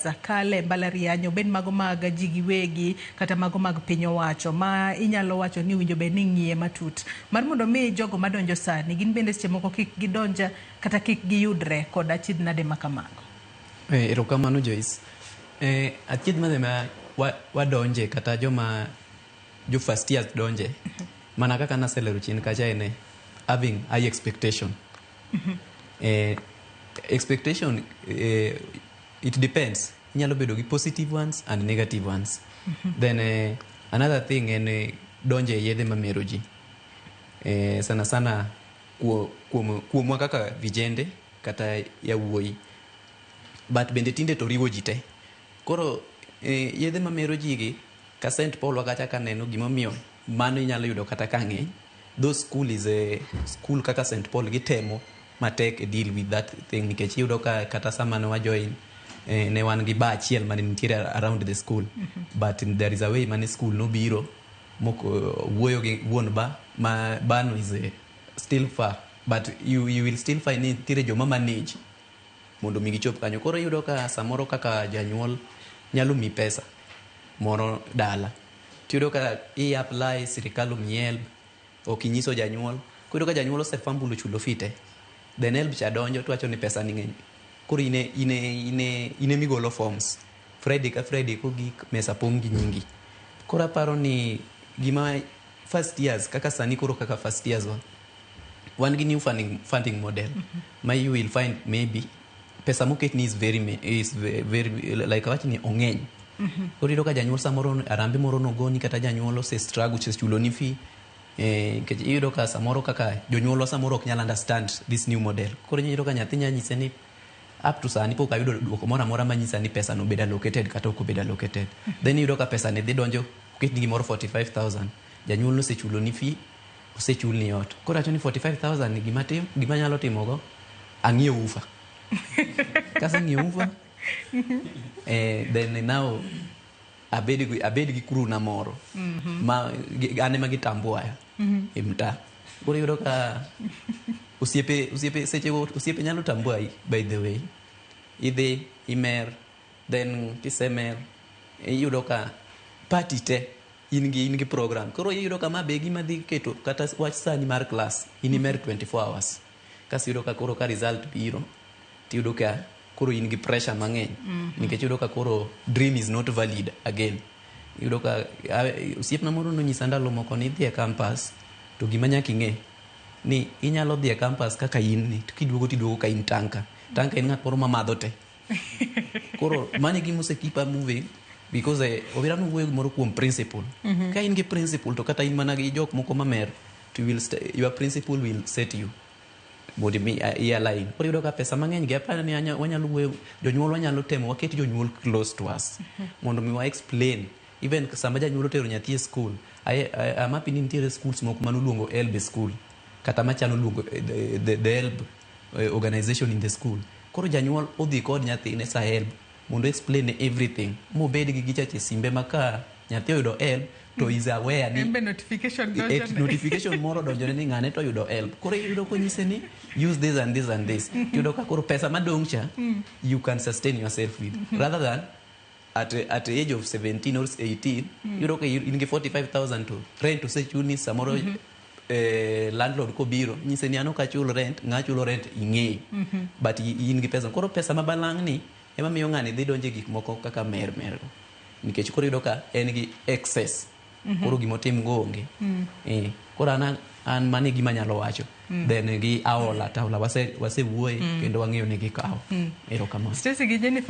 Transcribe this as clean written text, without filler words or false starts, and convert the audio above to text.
years kale mbalariany, obed mago mag ji giwegi kata mago mag piny owacho, ma inyalo wacho ni owinjo bed ni ing'iye matut mar mondo mi jogo madonjo sani gin bende seche moko kik gidonj kata kik giyudre kod achiedh nade ma kamago? Erokamano, Joyce. Achiedh nade ma wadonje kata joma jo first years donje, mana kaka naselero chien kacha, en having high expectation. Expectation, it depends, inyalo bedo gi positive ones and negative ones. Then another thing en donje e yedhe mamero ji, sana sana kuomwa kaka vijende kata yawuoyi, but bende tinde to riwo ji te. Koro yedhe mamero ji gi ka St Paul wakacha kaneno gimomiyo mano inyalo yudo kata ka ng'eny. Those school is a school kaka St Paul, gitemo matek e deal with that thing, nikech iyudo ka kata sama ne wajoin, ne wan gi bar achiel mane nitiere around the school, but there is a way mane school nobiro moko wuoyo gi wuon bar ma bar no is a, still far, but you will still find ni nitiere joma manage mondo mi gichop kanyo. Koro iyudo ka samoro kaka janyuol nyalo mi pesa moro dala, tiyudo ka i apply, sirikal omiyi HELB, ok inyiso janyuol. Koro iyudo ka janyuol osefambulo chulo fee te, then HELB cha donjo to wacho ni pesa ni ng'eny. Koro ine migolo forms Friday ka Friday kogik, mesa pong' gi nyingi. Koro aparo ni gima first years kaka sani, koro kaka first years wa wan gi new funding model ma you will find maybe pesa moketni is very like awach ni ong'eny. Koro iyudo ka janyuol samoro arambe moro nogoni kata janyuol ose struggle, osechuloni fee, nikech iyudo ka samoro kaka jonyuolwa samoro ok nyal understand this new model. Koro iyudo ka nyathi nya nyise ni up to sani pok ayudo duoko moro amora manyisa ni pesa no obed allocated kata ok obed allocated. Then iyudo ka pesa ni dhi donjo, oketni gimoro 45,000, janyuol nosechuloni fee, osechulni ot. Koro awacho ni 45,000 ni gima tim, gima anyalo timogo, ang'iew woofer. Kaseng'iewo woofer, then now abed gi crew na moro ma an ema gitambuaya e mtaa. Koro iyudo ka osiepe seche go osiepe nyalo tambuai. By the way, idhi imer, then kisemer iyudo ka party te in gi program. Koro iyudo ka ma be gima dhi keto kata wach sani mar class, in imer 24 hours. Kasto iyudo ka koro ka result biro, tiyudo ka koro in gi pressure mang'eny, nikech iyudo ka koro dream is not valid again. Iyudo ka osiepna moro nonyisa ndalo moko ni idhi e campus to gima nyaka ing'e ni inyalo dhi e campus kaka in ni, to kiduogo tiduogo ka in tanka tanka, in ng'at moro mamadho te. Koro mano e gima ose keep moving, because Owira nowuoyo gimoro kuom principle. Ka in gi principle, to kata in mana gi jok moko mamer, to you will your principle will set you mondo mi i align. Koro iyudo ka pesa mang'eny gi aparo ni wanyalo wuoyo, jonyuol wanyalo temo waket jonyuol close to us mondo mi wa explain. Even sama janyuol otero nyathi e school, I'm happy ni nitiere schools moko manoluongo HELB e school kata machano luongo the HELB organization in the school. Koro janyuol odhi kod nyathine sa HELB mondo explain everything, mobed gi gichache simbe ma ka nyathi oyudo HELB to is aware ni En be notification donjone. Notification moro donjone ni ng'ane to oyudo HELB. Koro iyudo konyise ni use this and this and this. Iyudo ka koro pesa madong' cha you can sustain yourself with, rather than at the age of 17 or 18 iyudo ka in gi 45,000 to rent osechulni samoro. Landlord kobiro nyise ni an ok achul rent, ng'a chulo rent ing'eyo, but in gi pesa. Koro pesa ma balang' ni ema miyo ng'ani dhi donjo e gik moko kaka mer mer go, nikech koro iyudo ka en gi excess. Koro gimotim go onge. Koro an mano e gima anyalo wacho. Then gi aola taola wasewuoye kendo wang'eyo ni gikawo. Erokamano. Stacy gi Jennifer.